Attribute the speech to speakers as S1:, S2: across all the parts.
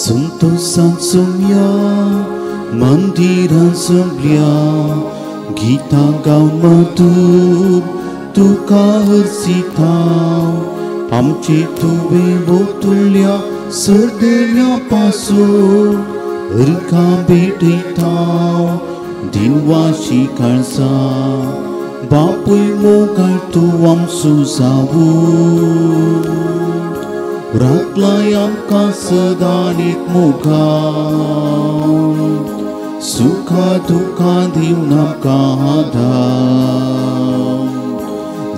S1: संतोषान सोम्या मंदिरान सोमल्या गीतां गावन मधूर तुका हर्षिता आमचे तुवें वतुल्या सरदेल्या पासून अर्घां भेटयता दिनवाशी काळजा बापूय मोगाळ तूं आमचो जावूं राखलाय आमकां सदांच मोगान सुखा दुखां दिवन आमकां आदार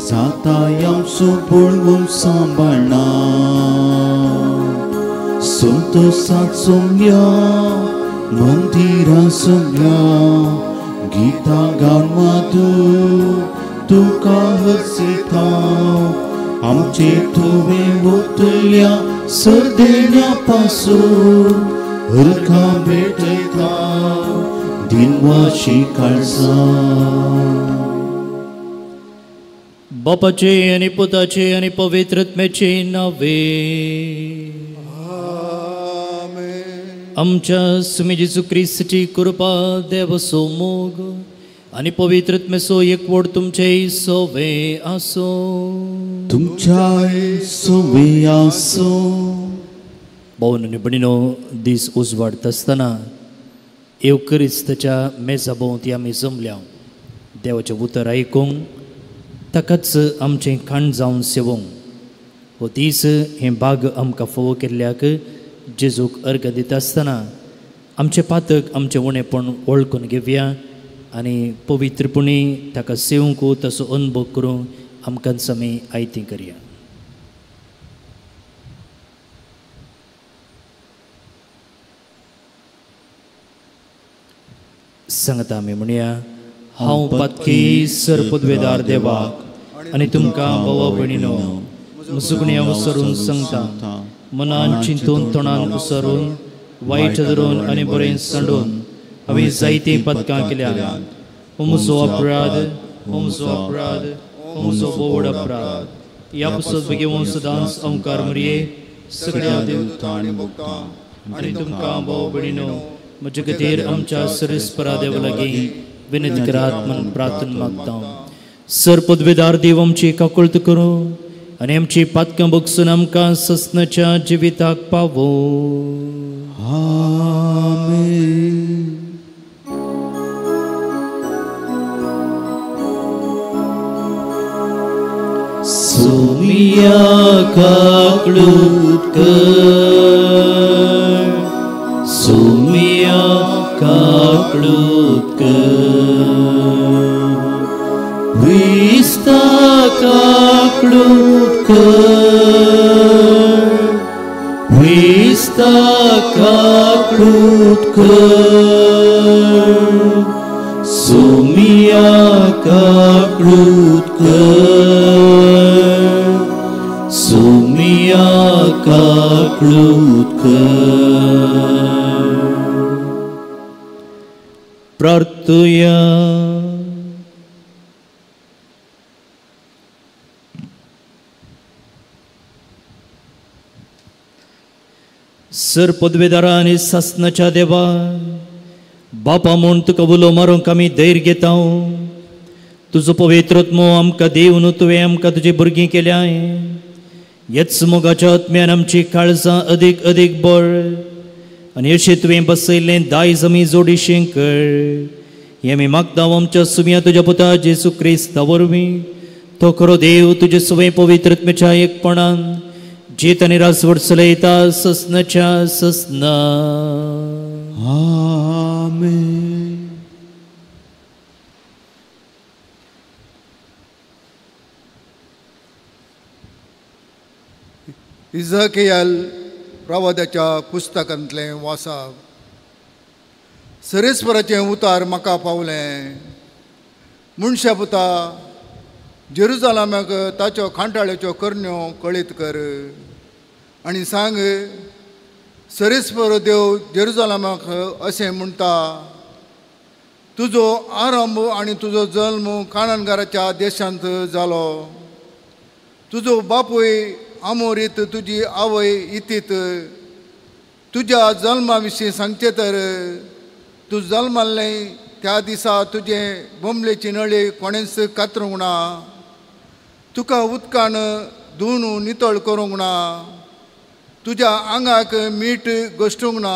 S1: जाताय आमचो बळवंत सांबाळना संतोषान सोम्या मंदिरान सोम्या गीतां गावन मधूर तुका हर्षिता आमचे तुवें वतल्या सरदेण्या पासून अर्घां भेटयता दिनवाशी काळजा.
S2: बापाचे आनी पुताचे आनी पवित्र आत्म्याचे नावे आमच्या सुमी जेजू क्रिस्ताची कृपा देवाचो मोग आनी पवित्र आत्म्याचो एकवट तुमचे सवे आसो.
S1: तुमच्याय सवे आसो.
S2: भावन आनी भयणीनो, दीस उजवाडता आसतना येवक्रिस्ताच्या मेजा भोंवती आमी जमल्या देवाचें उतर आयकूंक ताकाच आमचें खाण जावन सेवोंक हो दीस हें भाग आमकां फावो केल्ल्याक जेजूक अर्घ दिता आसतना आमचें पातक आमचें उणेपण वळखून घेवया आनी पवित्रपणी ताका सेवंक तसो अनुभव करूंक आमकांच आमी आयती करया. सांगता आमी म्हणया, हांव पातकी सरपदवेदार देवाक आनी तुमकां भावा भयणीनो मुसुगण्या उसरून सांगता मनान चिंतून तोंडान उसरून वायट धरून आनी बरें सांडून हांवें जायतीं पदकां केल्यात. हो म्हजो अपराध, हो म्हजो अपराध, हो म्हजो भोव अपराध. ह्या पुस्तक घेवन सदांच अंकार मरये सगळ्या आनी तुमकां भाव भयणीनो म्हजे खातीर आमच्या सरेस्परा देवा लागीं विनंती करात म्हूण प्रार्थना मागता. सर पदवेदार देव आमची काकुळट करूं आनी आमची पातकां बगसून आमकां ससनाच्या जिविताक पावो.
S1: आमेन.
S2: सोमिया काकळूत कर, सोमिया काकळूत कर, क्रिस्ता काकळूत कर, क्रिस्ता काकळूत कर, सोमिया काकळूत कर, सोमिया काकळूत कर. प्रार्थुया. सर पदवेदारा आनी सासनाच्या देवा बापा म्हूण तुका उलो मारूंक आमी धैर्य घेता. तुजो पवित्र आत्मो आमकां दिवन तुवें आमकां तुजी भुरगीं केल्याय. ह्याच मोगाच्या आत्म्यान आमची काळजां अदीक अदीक बळ आनी अशें तुवें बसयल्लें दायज आमी जोडीशें कर. हें आमी मागता आमच्या सुम्या तुज्या पुता जेजू क्रिस्ता वरवीं. तो खरो देव तुजे सुवें पवित्र आत्म्याच्या एकपणान जेत आनी राजवट चलयता ससनाच्या ससना.
S1: आमेन.
S3: इझकियल प्रवादाच्या पुस्तकांतलें वासाप. सरेस्वराचें उतार म्हाका पावलें. मनशा पुता, जेरुजालामाक ताच्यो खांटाळ्याच्यो करण्यो कळीत कर आनी सांग, सरेस्वर देव जेरुजालामाक अशें म्हणटा, तुजो आरंभ आनी तुजो जल्म काणणगाराच्या देशांत जालो. तुजो बापूय आमोरीत, तुजी आवय इतीत. तुज्या जल्मा विशीं सांगचें तर तूं जल्माल्लें त्या दिसा तुजें बोंबलेची नळी कोणेंच कातरूंक ना, तुका उदकान धुवन नितळ करूंक ना, तुज्या आंगाक मीठ घश्टूंक ना,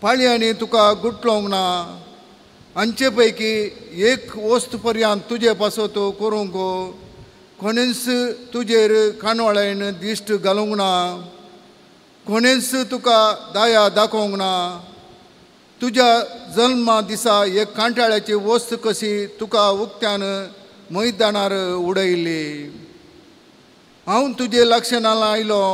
S3: पाळयांनी तुका गुटलोवंक ना. हांचे पैकी एक वस्त पर्यंत तुजे पासत करूंक कोणेंच तुजेर कानवाळ्यान दिश्ट घालूंक ना, कोणेंच तुका दया दाखोवंक ना. तुज्या जल्मा दिसा एक कांटाळ्याची वस्त कशी तुका उक्त्यान मैदानार उडयली. हांव तुजे लक्षणां आयलो,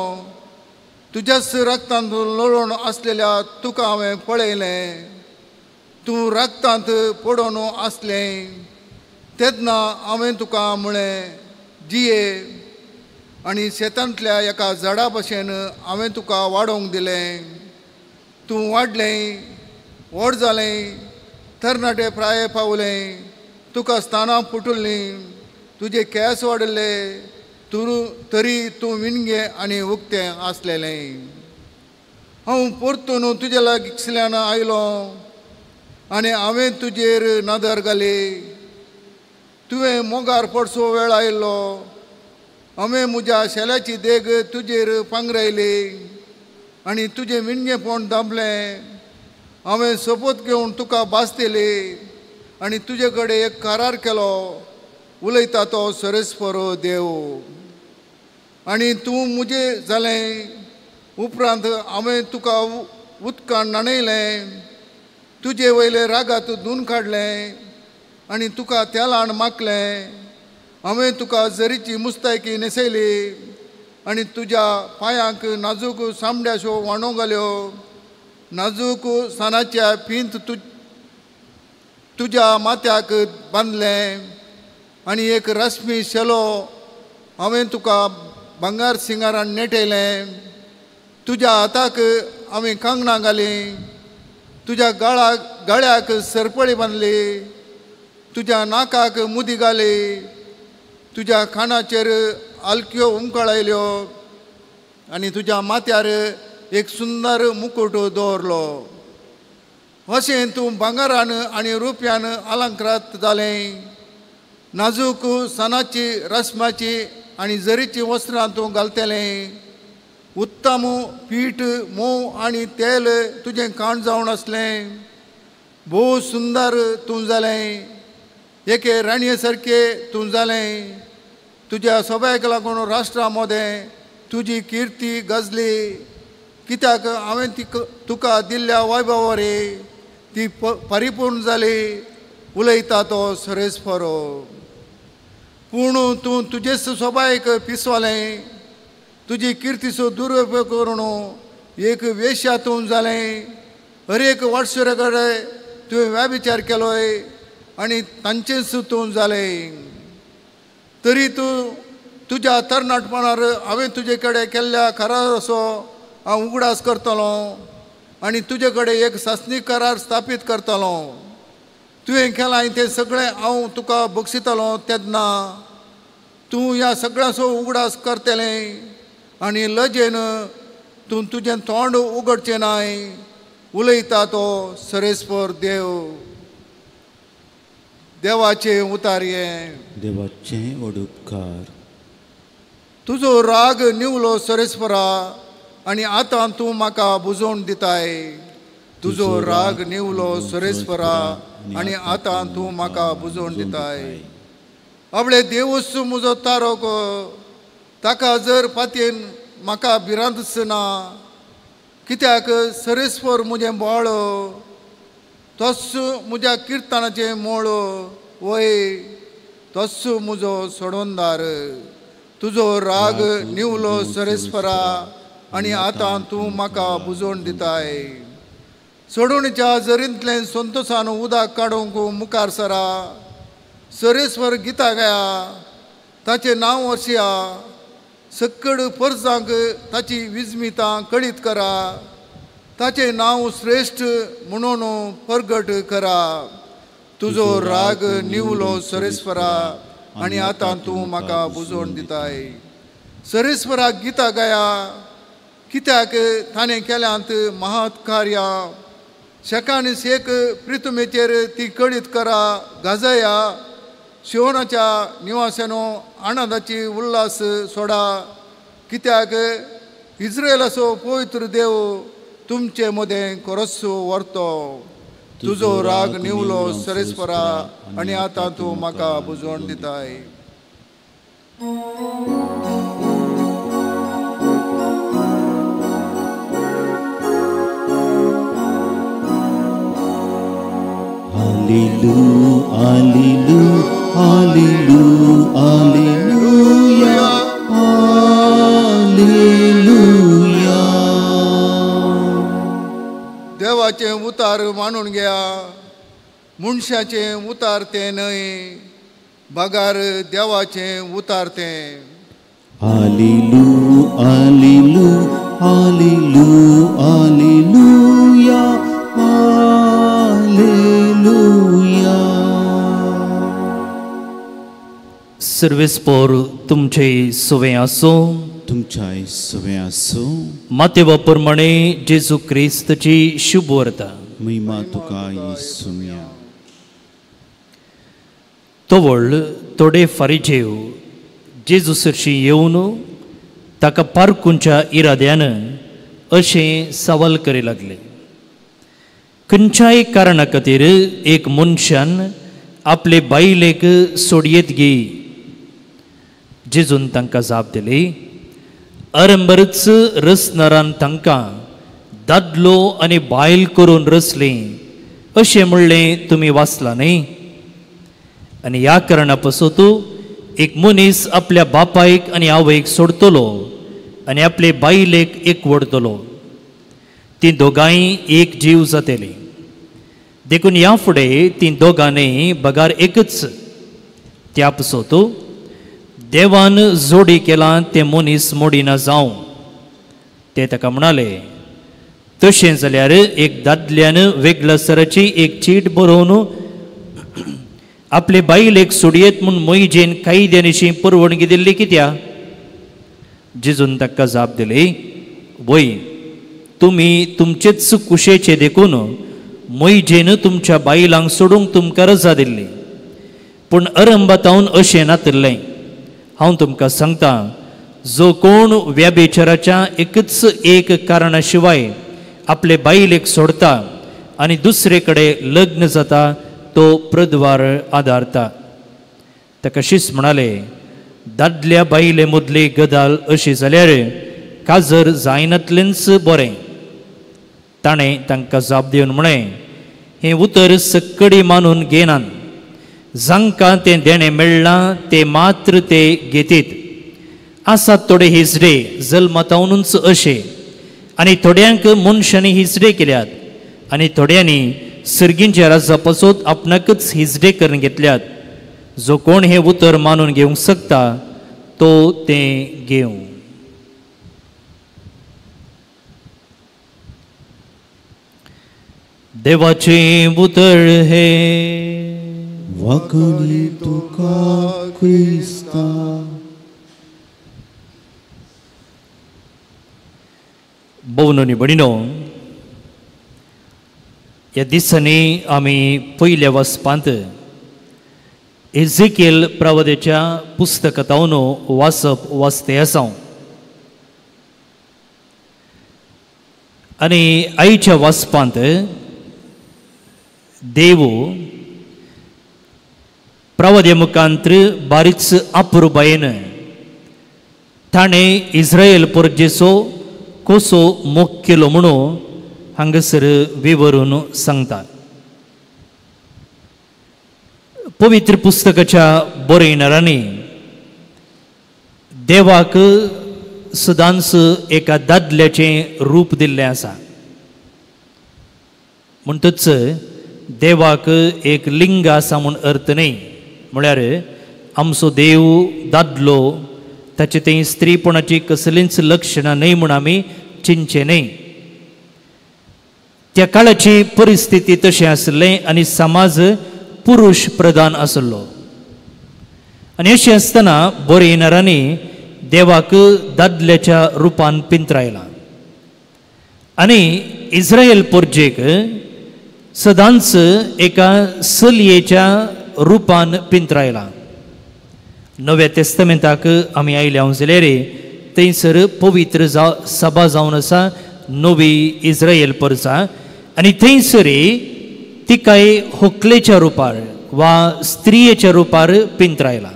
S3: तुज्याच रक्तांत लोळून आसलेल्या तुका हांवें पळयलें. तूं रक्तांत पडून आसलें तेन्ना हांवें तुका म्हळें जिये, आनी शेतांतल्या एका झाडा भशेन हांवें तुका वाडोवंक दिलें. तूं वाडलें, व्हड जालें, तरणाटे प्राये पावलें, तुका स्थानां पुटुल्लीं, तुजे केंस वाडले, तूं तरी तूं विणगें आनी उक्तें आसलेलें. हांव परतून तुज्या लागींतल्यान आयलो आनी हांवें तुजेर नदर घाली. तुवें मोगार पडसो वेळ आयलो, हांवें म्हज्या शेल्याची देग तुजेर पांगरायली आनी तुजें विणगेंपण दामलें. हांवें सोपूत घेवन तुका भासतली आनी तुजे कडेन एक करार केलो, उलयता तो सरेस्पर देव. आनी तूं म्हजें जालें. उपरांत हांवें तुका उदकान न्हाणयलें, तुजे वयले रागात धुवन काडलें आनी तुका तेलान माखलें. हांवें तुका जरीची मुस्तायकी न्हेसयली आनी तुज्या पांयांक नाजूक सामड्याच्यो व्हाणो घाल्यो. नाजूक सानाच्या पींत तुज्या माथ्याक बांदलें आनी एक रश्मी शेलो हांवें तुका भांगर सिंगारान नेटयलें. तुज्या हाताक हांवें कांगणां घालीं, तुज्या गळ्याक सरपळी बांदली, तुज्या नाकाक मुदी घाली, तुज्या खाणाचेर आलक्यो उमकळायल्यो आनी तुज्या माथ्यार एक सुंदर मुकुट दवरलो. अशें तूं भांगरान आनी रुपयान अलंकृत जालें. नाजूक सणाची रस्माची आनी जरीची वस्त्रां तूं घालतलें. उत्तम पीठ मोव आनी तेल तुजें काण जावन आसलें. भोव सुंदर तूं जालें, एके राणये सारकें तूं जालें. तुज्या सोबायक लागून राष्ट्रा मदें तुजी किर्ती गाजली, कित्याक हांवें ती तुका दिल्ल्या वैभवारे ती परिपूर्ण जाली, उलयता तो सरेस्पर. पूण तूं तुजेच सोबायक पिसवलें, तुजी किर्तीचो दुरुपयोग करून एक वेश्या तूं जालें. हर एक वाटसुऱ्या कडेन तुवें व्याविचार केलोय आनी तांचेंच तूं जालें. तरी तूं तुज्या तरणाटपणार हांवें तुजे कडेन केल्ल्या कराराचो हांव उगडास करतलो आनी तुजे कडेन एक सासणी करार स्थापीत करतलो. तुवें केलां तें सगळें हांव तुका बक्षितलो तेन्ना तूं ह्या सगळ्यांचो उगडास करतलें आनी लजेन तूं तुजें तोंड उगडचें नाय, उलयता तो सरेस्पर देव. देवाचें उतारयें.
S1: देवाचें व्हड उपकार.
S3: तुजो राग निवलो सरेस्परा आनी आतां तूं म्हाका बुजोवन दिताय. तुजो राग निवलो सरेस्परा आनी आतां तूं म्हाका बुजोवन दिताय. आपले देवूच म्हजो तारक, ताका जर पातयेन म्हाका भिरांतच ना, कित्याक सरेस्पर म्हजें बळ, तोच म्हज्या किर्तनाचें मोळ, वय तोच म्हजो सोडोनदार. तुजो राग निवलो सरेस्परा आनी आतां तूं म्हाका बुजोवन दिताय. सोडोवणेच्या जरींतलें संतोसान उदक काडूंक मुखार सरा. सरेस्वर गितां गाया, ताचें नांव वर्सया. सक्कड परजांक ताची विजमितां कळीत करा. ताचें नांव श्रेश्ठ म्हणून परगट करा. तुजो राग निवलो सरेस्वरा आनी आतां तूं म्हाका बुजोवन दिताय. सरेस्वराक गितां गाया, कित्याक ताणें केल्यांत महत् कार्यां. शेकान शेक प्रितुमेचेर ती कळीत करा गाजया. शिवणाच्या निवासानो आनंदाची उल्हास सोडा, कित्याक इस्रायलाचो पवित्र देव तुमचे मदें कोरस व्हरतो. तुजो राग निवलो सरेस्परा आनी आतां तूं म्हाका बुजवण दिताय.
S1: Hallelujah, hallelujah, hallelujah, hallelujah.
S3: देवाचें उतार मानून घ्या, मनशाचें उतार तें न्हय, बगार देवाचें उतार तें.
S1: Hallelujah, hallelujah, hallelujah, hallelujah, hallelujah.
S2: सर्वेस्पोर तुमचे सुवें आसूं.
S1: तुमच्याय सुवें आसूं.
S2: मातेवा प्रमाणे जेजू क्रिस्ताची शुभ वार्ता.
S1: महिमा तुका येसुम्या.
S2: तवळ थोडे फारिजेव जेजू सरशी येवन ताका पारकुंच्या इराद्यान अशें सवाल करी लागले. खंयच्याय कारणा खातीर एक मनशान आपले बायलेक सोडयेत गी. जेजून तांकां जाप दिली, अरंबरच रचणारान तांकां दादलो आनी बायल करून रचली अशें म्हणलें तुमी वाचलां न्ही. आनी ह्या कारणा पासत एक मनीस आपल्या बापायक आनी आवयक सोडतलो आनी आपले बायलेक एकवडतलो, तीं दोगांय एक जीव जातली. देखून ह्या फुडें तीं दोगांनी बगार एकच. त्या पासत देवान जोडी केलां तें मनीस मोडिना जावं. ते ताका म्हणाले, तशें जाल्यार एक दादल्यान वेगळसराची एक चीट बरोवन आपले बायलेक सोडयेत म्हूण मोयजेन कायद्यानिशी परवणगी दिल्ली कित्याक? जेजून ताका जाप दिली, वय तुमी तुमचेच कुशेचे देखून मोयजेन तुमच्या बायलांक सोडूंक तुमकां रजा दिल्ली, पूण अरंबातावन अशें नातिल्लें. हांव तुमकां सांगता, जो कोण व्याभिचाराच्या एकच एक कारणा शिवाय आपले बायलेक सोडता आनी दुसरे कडेन लग्न जाता तो प्रद्वार आदारता. ताका शीस म्हणाले, दादल्या बायले मदली गजाल अशी जाल्यार काजर जायनातलेंच बरें. ताणें तांकां जाप दिवन म्हळें, हें उतर सक्कडी मानून घेनात, जांकां तें देणें मेळ्ळां ते मात्र ते घेतीत. आसात थोडे हिजडे जल्मतावनूच अशे, आनी थोड्यांक मनशांनी हिजडे केल्यात आनी थोड्यांनी सर्गींच्या राजा पासत आपणाकच हिजडे करून घेतल्यात. जो कोण हें उतर मानून घेवंक शकता तो तें घेवं. देवाचें उतर हें.
S1: वाकणी तुका क्रिस्ता.
S2: भोवनोनी भणिनो, ह्या दिसांनी आमी पयल्या वाचपांत एझेकियल प्रवाद्याच्या पुस्तकांतून वाचप वाचते आसा. आनी आयच्या वाचपांत देव प्रवाद्या मुखांत्र बारीच अपुरबायेन ताणें इस्रायल परजेचो कसो मोग केलो म्हणून हांगासर विवरून सांगता. पवित्र पुस्तकाच्या बरयणारांनी देवाक सदांच एका दादल्याचें रूप दिल्लें आसा. म्हणटच देवाक एक लिंग आसा म्हूण अर्थ न्हय, म्हळ्यार आमचो देव दादलो ताचे थंय स्त्रीपणाची कसलींच लक्षणां न्हय म्हूण आमी चिंतचें न्हय. त्या काळाची परिस्थिती तशें आसलें आनी समाज पुरुश प्रधान आसलो. आनी अशें आसतना बरयणारांनी देवाक दादल्याच्या रुपान पिंत्रायला. आनी इस्रायल पोरजेक सदांच एका चलयेच्या रुपान पिंत्रायला. नव्या तेस्तमेंताक आमी आयल्या जाल्यार थंयसर पवित्र सभा जावन आसा नवी इस्रायल परजा आनी थंयसर तिकाय होकलेच्या रुपार वा स्त्रियेच्या रुपार पिंत्रायला.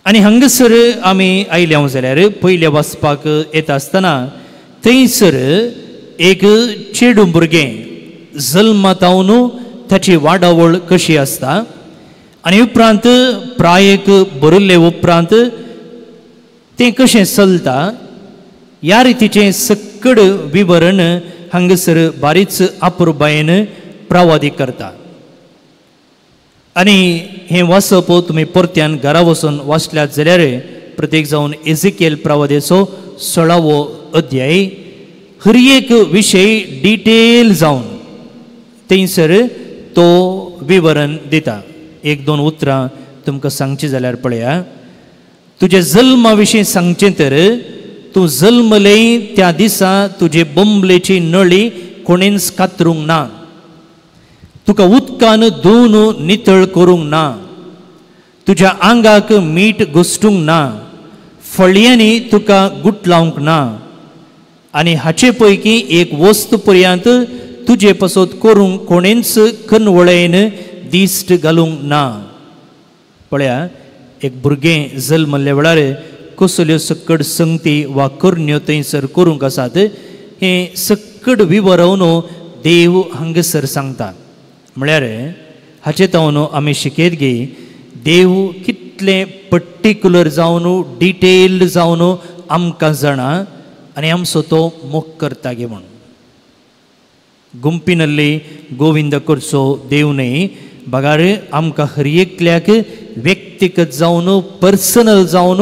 S2: आनी हांगासर आमी आयल्या जाल्यार पयल्या वाचपाक येता आसतना थंयसर एक चेडूं भुरगें जल्मातावन ताची वाडावळ कशी आसता आनी उपरांत प्रायेक भरिल्ले उपरांत तें कशें चलता ह्या रितीचें सक्कड विवरण हांगासर बारीच अपुरबायेन प्रवादी करता. आनी हें वाचप तुमी परत्यान घरा वचून वाचल्यात जाल्यार प्रत्येक जावन एझिकेल प्रवादेचो 16वो अध्याय हर एक विशय डिटेल जावन थंयसर तो विवरण दिता. एक दोन उतरां तुमकां सांगची जाल्यार पळया, तुज्या जल्मा विशीं सांगचें तर तूं जल्मलें त्या दिसा तुजे बोंबलेची नळी कोणेंच कातरूंक ना, तुका उदकान धुवन नितळ करूंक ना, तुज्या आंगाक मीठ घसटूंक ना, फळयांनी तुका गुटलावंक ना आनी हाचे पैकी एक वस्त पर्यंत तुजे पासत करूंक कोणेंच कनवळेन दिश्ट घालूंक ना. पळया, एक भुरगें जल्मल्ल्या वेळार कसल्यो सक्कड संगती वा करण्यो थंयसर करूंक आसात हें सक्कड विवरोवन देव हांगासर सांगता. म्हळ्यार हाचे तावन आमी शिकयत गे देव कितलें पर्टिक्युलर जावन डिटेल्ड जावन आमकां जाणा आनी आमचो तो मोग करता गे म्हूण. गुंपिनल्ली गोविंद करचो देव न्हय, बगार आमकां हर एकल्याक व्यक्तिगत जावन पर्सनल जावन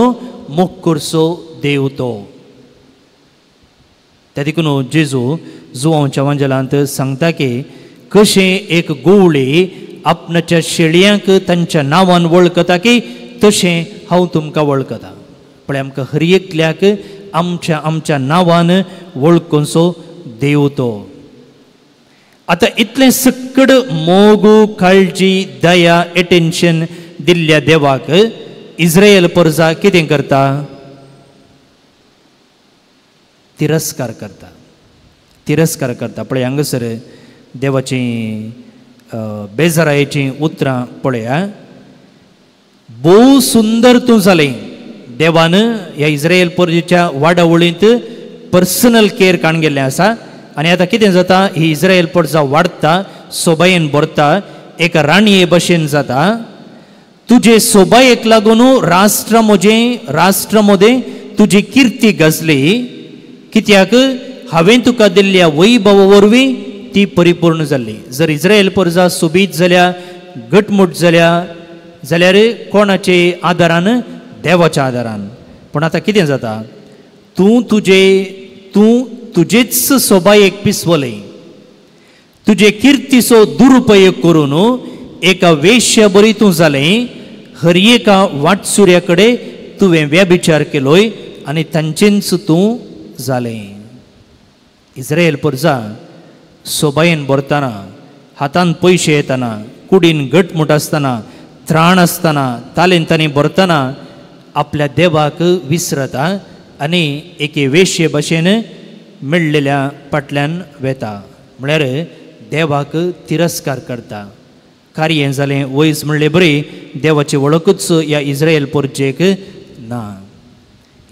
S2: मोग करचो देव तो. त्या देखून जेजू जुवांच्या वांजेलांत सांगता की कशें एक गोवळी आपणाच्या शेळयांक तांच्या नांवान वळखता की तशें हांव तुमकां वळखता. पळय, आमकां हर एकल्याक आमच्या आमच्या नांवान वळखुचो देव तो. आतां इतलें सक्कड मोग, काळजी, दया, एटेन्शन दिल्ल्या देवाक इस्रायल परजा कितें करता? तिरस्कार करता, तिरस्कार करता. पळय हांगासर देवाचीं बेजारायेचीं उतरां पळया. भोव सुंदर तूं जालें. देवान ह्या इस्रायल परजेच्या वाडावळींत पर्सनल केअर काडून गेल्लें आसा आनी आतां कितें जाता, ही इस्रायल परजा वाडटा, सोबायेन भरता, एका राणये भशेन जाता. तुजे सोबायेक लागून राष्ट्र म्हजें राष्ट्र मदें तुजी किर्ती गाजली, कित्याक हांवें तुका दिल्ल्या वैभवा वरवीं ती परिपूर्ण जाल्ली. जर इस्रायल परजा सोबीत जाल्या, घटमूट जाल्या जाल्यार कोणाचे आदारान? देवाच्या आदारान. पूण आतां कितें जाता, तूं तुजेच सोबायेक पिसवलें, तुजे किर्तीचो दुरुपयोग करून एका वेश्या बरी तूं जालें, हर एका वाटसुऱ्या कडेन तुवें व्यभिचार केलोय आनी तांचेंच तूं जालें. इस्रायल परजा सोबायेन भरतना, हातान पयशे येतना, कुडीन घटमूट आसतना, त्राण आसतना, तालेंतांनी भरतना आपल्या देवाक विसरता आनी एके वेश्ये भशेन मेळ्ळेल्या फाटल्यान वेता. म्हळ्यार देवाक तिरस्कार करता. कार्य जालें वयस म्हणले बरी देवाची वळखूच ह्या इस्रायल पोरजेक ना.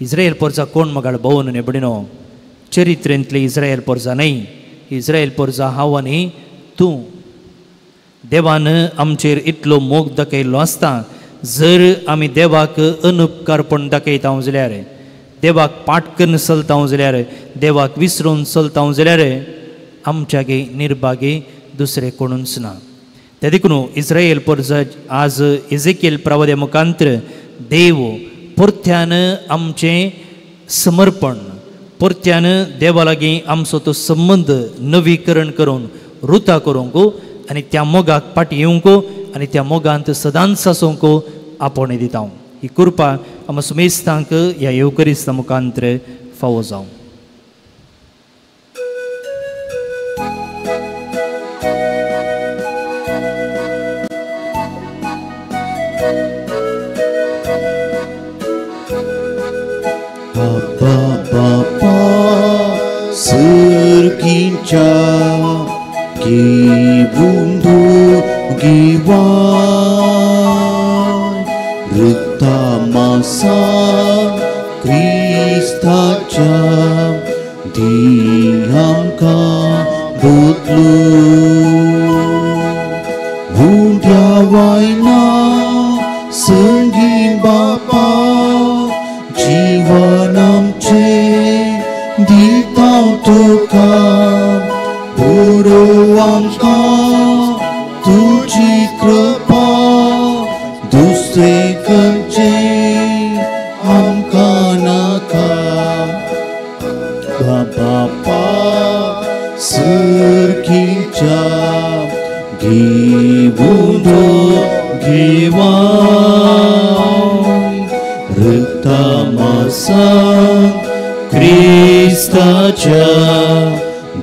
S2: इस्रायल पोरजा कोण मगाळ भोवन नेबडिनो चरित्रेंतली इस्रायल पोरजा न्हय. इस्रायल पोरजा हांव आनी तूं. देवान आमचेर इतलो मोग दाखयल्लो आसता, जर आमी देवाक अनुपकारपण दाखयता जाल्यार, देवाक पाट करून चलता जाल्यार, देवाक विसरून चलता जाल्यार आमच्यागे निर्भागी दुसरे कोणूच ना. ते देखून इस्रायल परजा आज इजेकेल प्रवाद्या मुखांतर देव परत्यान आमचें समर्पण, परत्यान देवा लागीं आमचो तो संबंद नवीकरण करून रुता करूंक आनी त्या मोगाक फाटी येवंक आनी त्या मोगांत सदांच आसूंक आपोवणें दिता. ही कृपा आमकां सुमेस्तांक ह्या येवकरिस्ता मुखांतर फावो जावं.
S1: बाबा बापा सर्गीच्या घेवून घेवाय रक्ता मासा क्रिस्ताच्या दी आमकां बदलू हुंड्या वायना संगी बापा जीवन आमचें दिता तुका पुरो आमकां तुजी कृपा दुसरें खंयचें आमकां नाका बापा सर्गीच्या घेवून घेवाय रक्ता मासा क्रिस्ताच्या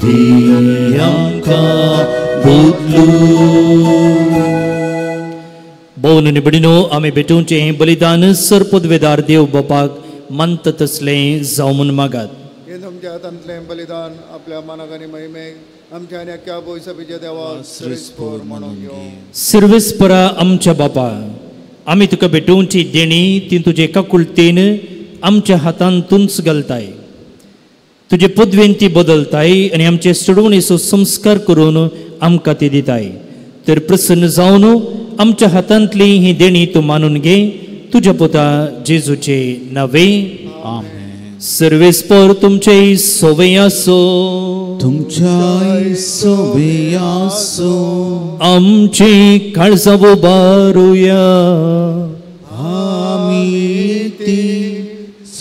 S1: दी आमकां बदलू.
S2: भोवन निबडिनो आमी भेटोवचें हें बलिदान सरपदवेदार देव बापाक मानता तसलें जावं म्हूण मागात.
S3: हे तुमच्या हातांतलें बलिदान आपल्या मानाक आनी महिमेक आमच्या आनी अख्ख्या भोयसभेच्या देवाक श्रेष्ठ म्हणून घेवं.
S2: सर्वेस्परा आमच्या बापा, आमी तुका भेटोवची देणी ती तुजे काकुळतेन आमच्या हातांतूच घालताय. तुजे पदवेन ती बदलताय आनी आमचे सोडवणेचो संस्कार करून आमकां ती दिताय. तर प्रसन्न जावन आमच्या हातांतली ही देणी तूं मानून घे तुज्या पुता जेजूचे नावे.
S1: आमेन.
S2: सर्वेस्पर तुमचे सोवे आसो.
S1: तुमच्याय सोवे आसो.
S2: आमची काळजां उबारुया.
S1: आमी ती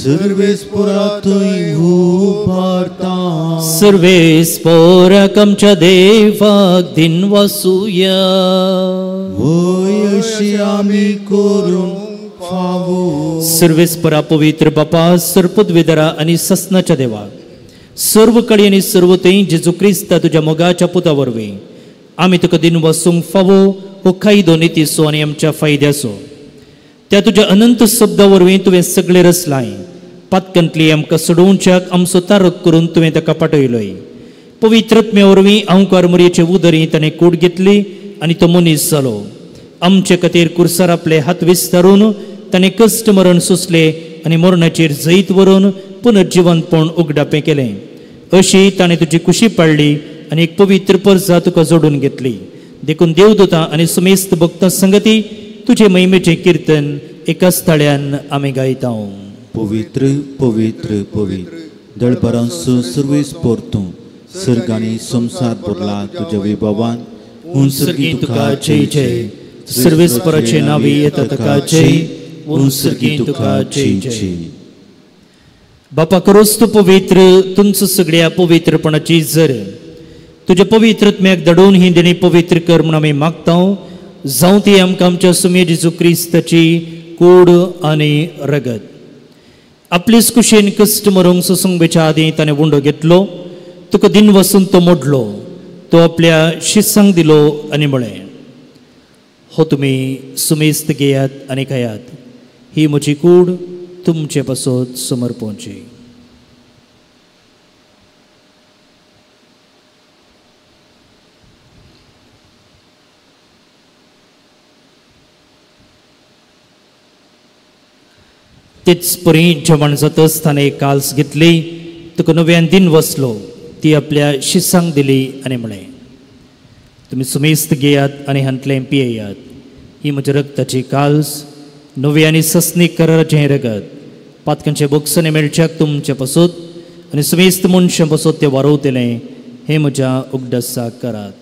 S1: सर्वेस्परा थंय उबारता.
S2: सर्वेस्पराक आमच्या देवाक दिनवासुया.
S1: वय अशी आमी करूंक फावो.
S2: सर्वेस्परा पवित्र बापा, सर्पदवेदरा आनी ससनाच्या देवा, सर्व कडी आनी सर्व थंय जेजू क्रिस्ता तुज्या मोगाच्या पुता वरवीं आमी तुका दिनवासूंक फावो हो कायदो नितीचो आनी आमच्या फायद्याचो. त्या तुज्या अनंत शब्दा वरवीं तुवें सगळें रचलाय. पातकांतली आमकां सोडोवच्याक आमचो तारक करून तुवें ताका पाठयलोय. पवित्र आत्म्या वरवीं आंवकार मोरयेचे उदरी ताणें कूड घेतली आनी तो मनीस जालो. आमचे खातीर कुर्सार आपले हात विस्तारून ताणें कश्ट मरण सोंसलें आनी मरणाचेर जैत व्हरून पुनर्जिवंतपण उगडापें केलें. अशी ताणें तुजी कुशी पाडली आनी एक पवित्र परजा तुका जोडून घेतली. देखून देवदूतां आनी सुमेस्त भक्तां संगती तुजे महिमेचें किर्तन एकाच ताळ्यान आमी गायता.
S1: पवित्र पवित्र पवित्र दळभरांचो सर्वेस्पर तूं, सर्ग आनी संवसार भरला तुज्या विभवान.
S2: उंसर्गी तुका जय जय. सर्वेस्पराचे नावी येता तुका जय. उंसर्गी तुका जय जय. बापा करोस तूं पवित्र, तुमचो सगळ्या पवित्रपणाची जर तुज्या पवित्र आत्म्याक धाडून ही देणी पवित्र कर म्हूण आमी मागता. जावं ती आमकां आमच्या सुमे जेजू क्रिस्ताची कूड आनी रगत. आपलेच कुशेन कश्ट मरूंक सोसूंक आदीं ताणें उंडो घेतलो, तुका दिन वसून तो मोडलो, तो आपल्या शिसांक दिलो आनी म्हळें, हो तुमी सुमेस्त घेयात आनी खायात, ही म्हजी कूड तुमचे पासत समर्पोवची. तेच परी जेवण जातच ताणें काल्स घेतली, तुका नव्यान दिन वसलो, ती आपल्या शिसांक दिली आनी म्हळें, तुमी सुमेस्त घेयात आनी हांतलें पियेयात, ही म्हज्या रक्ताची काल्स, नवी आनी सस्नीक कराराचें हें रगत, पातकांचे बोगसणे मेळच्याक तुमचे पासत आनी सुमेस्त मनशां पासत तें वारोवतलें, हें म्हज्या उगडासाक करात.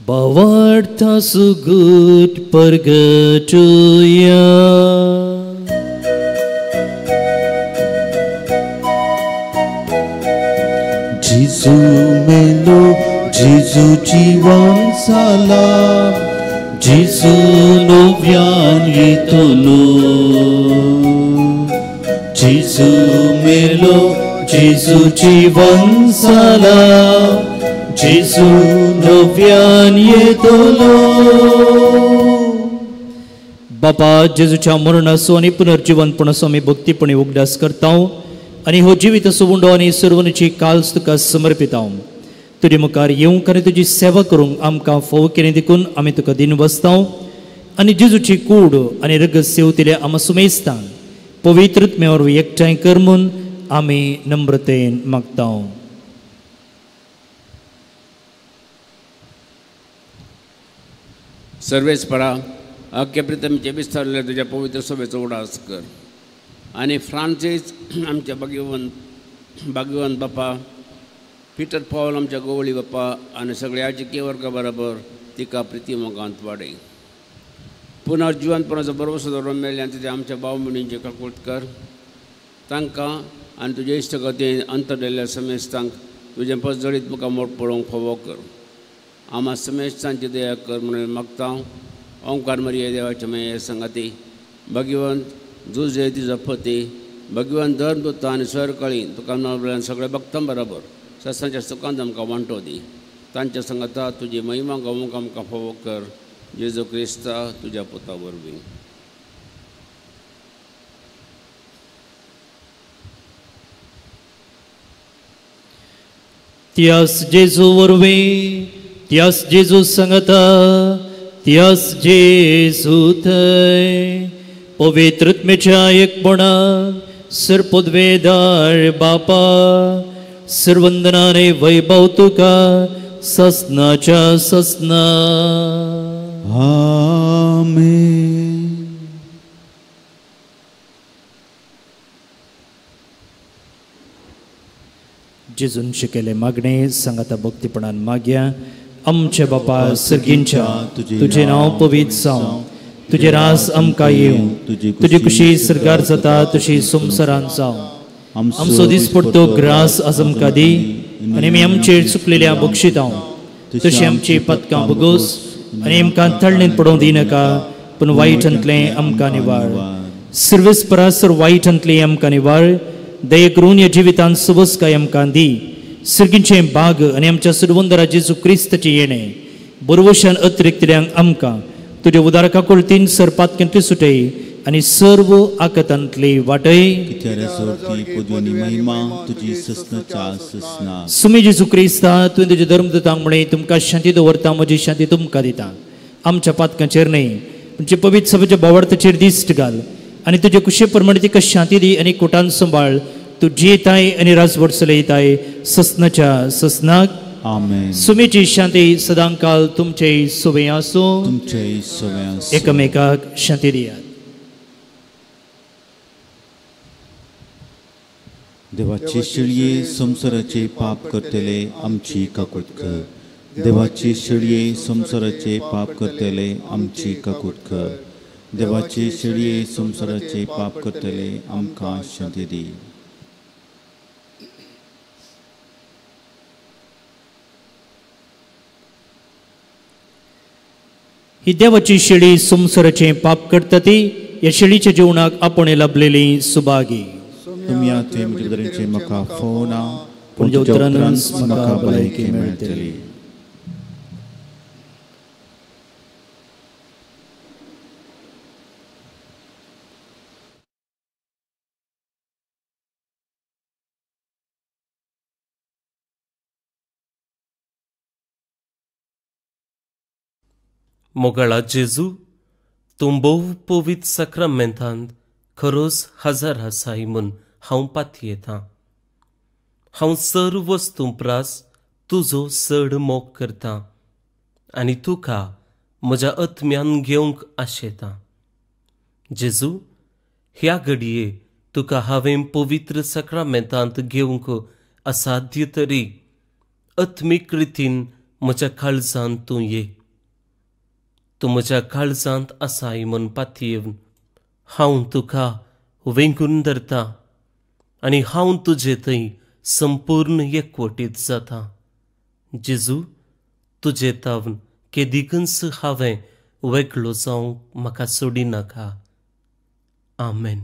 S2: भावार्था सुगूट परगटुया.
S1: जेजू मेलो, जेजू जिवन जाला, जेजू नव्यान येतलो. जेजू मेलो, जेजू जिवन जाला, जेजू नव्यान येतलो.
S2: बापा, जेजूच्या मरणाचो आनी पुनर्जिवनपणाचो आमी भक्तीपणी उगडास करता आनी हो जिविताचो उंडो आनी सर्वनीची काल्स तुका समर्पिता. तुजे मुखार येवंक आनी तुजी सेवा करूंक आमकां फोव केली देखून आमी तुका दिन बसता आनी जेजूची कूड आनी रगत सेवतिले आमा सुमेस्तान पवित्र आत्म्या वरवीं एकठांय कर म्हूण आमी नम्रतेन मागता.
S4: सर्वेस्परा, अख्या प्रितमचे विस्तारले तुज्या पवित्र सभेचो उडास कर आनी फ्रांसीस आमच्या भाग्यवंत बापा, पिटर पावल आमच्या गोवळी बापा आनी सगळ्या राजकीय वर्गा बरोबर तिका प्रिती मोगांत वाडय. पुनर्जिवनपणाचो भरवसो दवरून मेळ्ळ्यान तुज्या आमच्या भाव भयणींचे काकूट कर, तांकां आनी तुजे इश्टगतीन अंतरलेल्या समेस्तांक तुजें पसजळीत मुखार मोड पळोवंक फावो कर. आमा समेस्तांची दया कर म्हणून मागता. ओंकार मरिये देवाचे माये संगाती, भगवंत जुजे तिजो पती, भगवंत धर्म दुता आनी सरकळी तुका नवल्यान सगळ्या भक्तां बरोबर ससांच्या सुखांत आमकां वांटो दी. तांच्या संगाता तुजी महिमा गावूंक आमकां फावो कर. जेजू क्रिस्ता तुज्या पुता वरवीं.
S2: त्यास जेजू वरवीं, त्यास जेजू संगता, त्यास जेजू थंय पवित्र आत्म्याच्या एकपणान सर्पद्वेदार बापा, सर्वंदनाने वैभव तुका ससनाच्या ससना.
S1: आमेन.
S2: जेजून शिकयले मागणे सांगाता भक्तीपणान मागया. आमचे बापा सर्गींच्या, तुजें नांव पवित्र जावं, तुजें रास आमकां येवं, तुजी खुशी सरकार जाता तशी संवसारांत जावं. आमचो दिसपडतो ग्रास आज आमकां दी आनी आमी आमचेर चुकलेल्या बक्षितां तशी आमची पदकां बगोस आनी आमकां तळणेंत पडोवंक दिनाका, पूण वायटांतलें आमकां निवाळ. सर्वेस्परा सर वायटांतलें आमकां निवाळ. दया करून ह्या जिवितांत सुबसकाय आमकां दी. सर्गींचें बाग आनी आमच्या सुरवंदरा जेजू क्रिस्ताचें येणें बरवशान अतिरिक्तल्यांक आमकां तुज्या उदार काकुळतीन सरपातकेंतली सुटय आनी सर्व आकतांतली वाटय. सुमी जेजू क्रिस्ता, तुवें तुज्या धर्मदूतांक म्हळें, तुमकां शांती दवरता, म्हजी शांती तुमकां दिता. आमच्या पातकांचेर न्हय, तुमचे पवित्र सभेच्या भावार्थाचेर दिश्ट घाल आनी तुजे कुशे प्रमाणे तिका शांती दी आनी कोटान सांबाळ. तूं जियेताय आनी राजवट चलयताय ससनाच्या ससनाक.
S1: आमेन.
S2: सुमीची शांती सदांकाल तुमचे सुवे आसूं.
S1: तुमचे सुवे आसूं.
S2: एकामेकाक शांती दियात.
S1: देवाचे शेळये संवसाराचे पाप करतले आमची काकूट कर. देवाचे शेळये संवसाराचे पाप करतले आमची काकूट कर. देवाचे शेळये संवसाराचे पाप करतले आमकां शांती दी.
S2: ही देवाची शेळी संवसाराचें पाप करता ती ह्या शेळीच्या जेवणाक आपण लाभलेली सुभागी.
S1: तुमी आतां म्हजे बदलेचे म्हाका फोवना, पूण तुज्या उतरानच म्हाका भलायकी मेळटली.
S5: मोगाळा जेजू, तूं भोव पवित्र साक्रामेंतांत खरोच हजर आसाय म्हूण हांव पातयेतां. हांव सर्व वस्तूं प्रास तुजो चड मोग करतां आनी तुका म्हज्या आत्म्यान घेवंक आशेतां. जेजू, ह्या घडये तुका हांवें पवित्र साक्रामेंतांत घेवंक असाध्य तरी आत्मीक रितीन म्हज्या काळजांत तूं ये. तूं म्हज्या काळजांत आसाय म्हूण पातयेवन हांव तुका वेंगून धरता आनी हांव तुजे थंय संपूर्ण एकवटीत जाता. जेजू, तुजे तावन केदिकूच हांवें वेगळो जावंक म्हाका सोडिनाका. आमेन.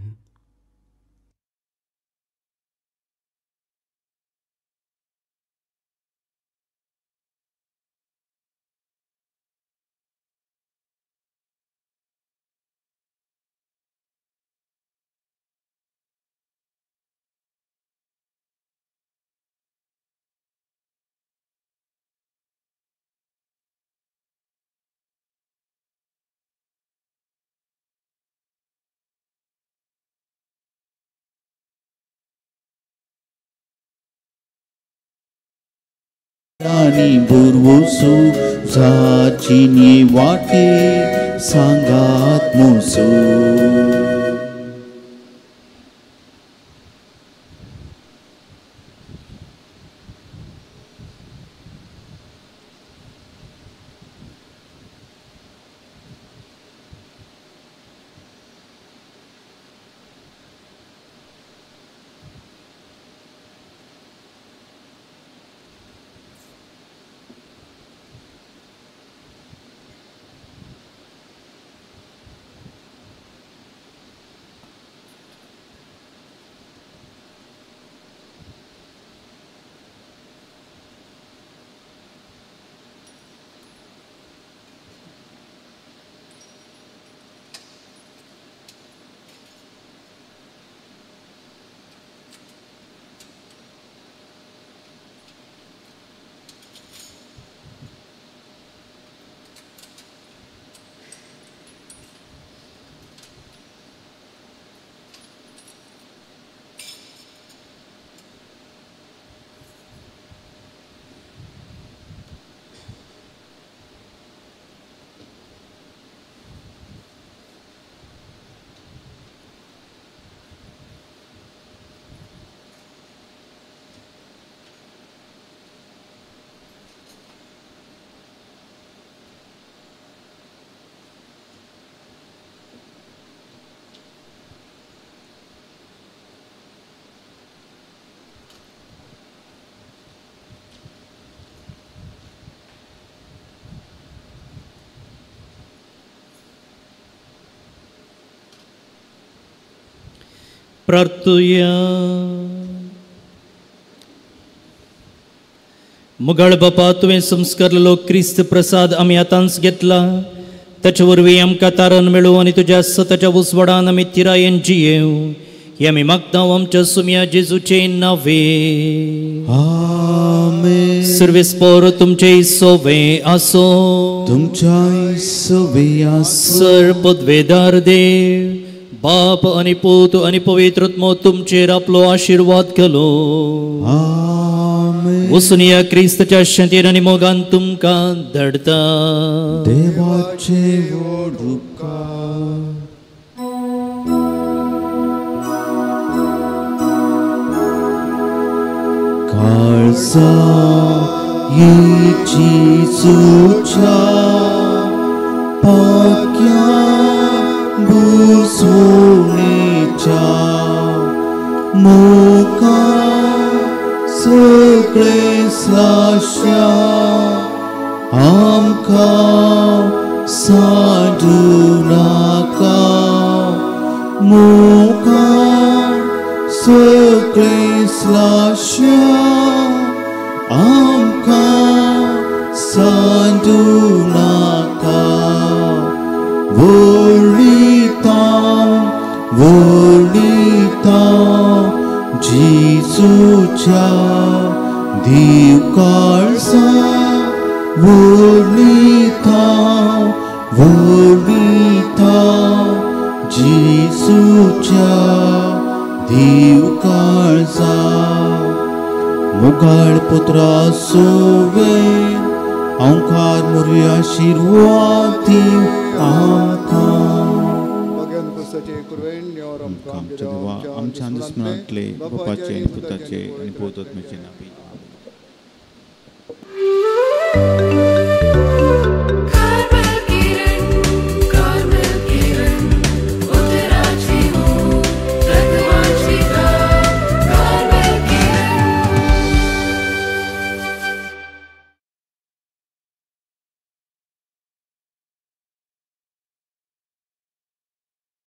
S1: आनी बुरवसू जाची वाटे सांगात मोसू.
S2: प्रार्थुया. मुगाळ बापा, तुवें संस्कारलेलो क्रिस्त प्रसाद आमी आतांच घेतला, ताचे वरवीं आमकां तारण मेळूं आनी तुज्या सताच्या उजवाडान आमी थिरायेन जियेवं, हें आमी मागता आमच्या सुम्या जेजूचे नांवे.
S1: आमेन.
S2: सर्वेस्पोर तुमचे सोवे आसो,
S1: तुमच्या सोवे आसो.
S2: सर पदवेदार देव बाप आनी पूत आनी पवित्र आत्मो तुमचेर आपलो आशिर्वाद घालो.
S1: आमेन.
S2: वसुनिया क्रिस्ताच्या शांतीन आनी मोगान तुमकां धाडटा.
S1: देवाचे व्हड उपकार. काळजा जेजूच्या पाक्या बुसोणेच्या मुखा सगळे साश्या आमकां साडू नाका, मुखा सगळे साश्या आमकां साडू नाका. वळिता वळिता जेजूच्या देव काळजा, वळिता वळिता जेजूच्या देव काळजा. मुगाळ पुत्रा सोवे ओंकार मोरया आशिर्वाद दिव आमकां. आमच्या देवा आमच्या दुस्मनांतले बापाचे आनी पुताचे आनी पवित्र आत्म्याचे नांवे.